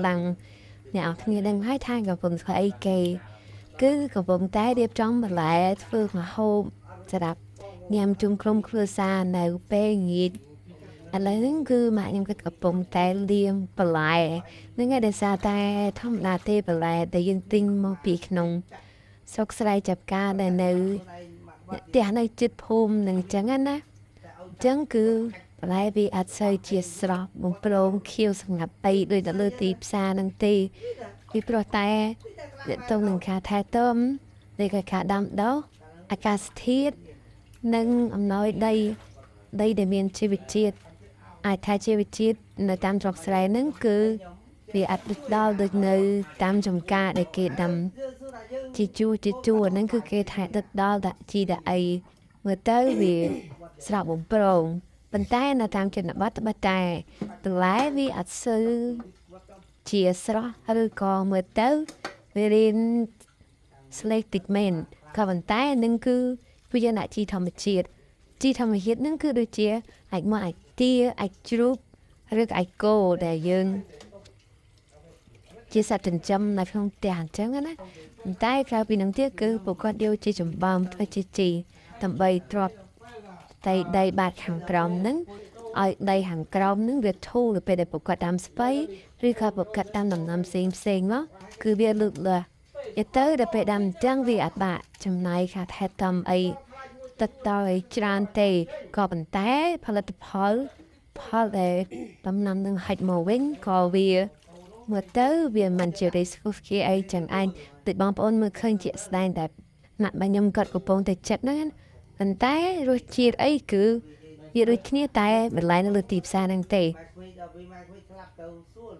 លាំងអ្នកនរគ្នាដឹងហើយថាកំពុងធ្វើអីគេគឺកំពុងតែរៀបចំបន្លែធ្វើម្ហូបសម្រាប់ញ៉ាំជុំក្រុមគ្រួសារនៅពេលងាកឥឡូវហ្នឹងគឺម៉ាក់ខ្ញុំក៏កំពុងតែលាងបន្លែហ្នឹងហើយដោយសារតែធម្មតាទេបន្លែដែលយើងទិញមកពីក្នុងស្រុកស្រែចាប់ការដែលនៅផ្ទះនៅជិតភូមិនឹងអញ្ចឹងណាអញ្ចឹងគឺបន្លែវាអត់សូវជាស្រស់បំប្រងខៀវសម្រាប់អីដូចទៅលើទីផ្សារហ្នឹងទេពីព្រោះតែតទៅនឹងការថែទាំនៃការដាំដុះអាកាសធាតុនិងអំណោយដីដីដែលមានជីវជាតិអាចថាជីវជាតិនៅតាមស្រុកស្រែហ្នឹងគឺវាអត់ដូចដល់ដូចនៅតាមចំការដែលគេដាំជាជួរជាជួរហ្នឹងគឺគេថែទឹកដល់ដាក់ជីដាក់អីមើលទៅវាស្រស់បំព្រងប៉ុន្តែនៅតាមជនបទត្បិតតែបន្លែវាអត់សូវជាស្រស់ឬក៏មើលទៅវារៀនស្លេកតិចមែនក៏ប៉ុន្តែនឹងគឺវាជាអ្នកជីធម្មជាតិជីធម្មជាតិនឹងគឺដូចជាអាចមកអាចទាអាចជ្រូកឬក៏អាចគោដែលយើងជាសត្វចិញ្ចឹមនៅក្នុងផ្ទះអញ្ចឹងណាប៉ុន្តែក្រៅពីនឹងទៀតគឺពួកគាត់យកជាចម្បើមធ្វើជាជីដើម្បីទ្រាប់តែដីបាតខាងក្រោមហ្នឹងឲ្យដីខាងក្រោមហ្នឹងវាធូរទៅពេលដែលពួកគាត់ដាំស្ពៃឬក៏ពួកគាត់ដាំដំណាំផ្សេងផ្សេងមកគឺវាលូតលាស់យទៅដល់ពេលដាំអញ្ចឹងវាអត់បាក់ចំណាយខាថែតំអីទឹកតអីច្រើនទេក៏ប៉ុន្តែផលិតផលផលដែលដំណាំនឹងហិចមកវិញក៏វាមើលទៅវាមិនជា risk គេអីចឹងឯងដូចបងប្អូនមើលឃើញជាក់ស្ដែងតែម៉ាក់របស់ខ្ញុំគាត់កំពុងតែចិត្តហ្នឹងប៉ុន្តែរសជាតិអីគឺវាដូចគ្នាតែបន្លែនៅលើទីផ្សារហ្នឹងទេ ម៉ែក្មេកដល់ពេលម៉ែក្មេកស្លាប់ទៅសួរ។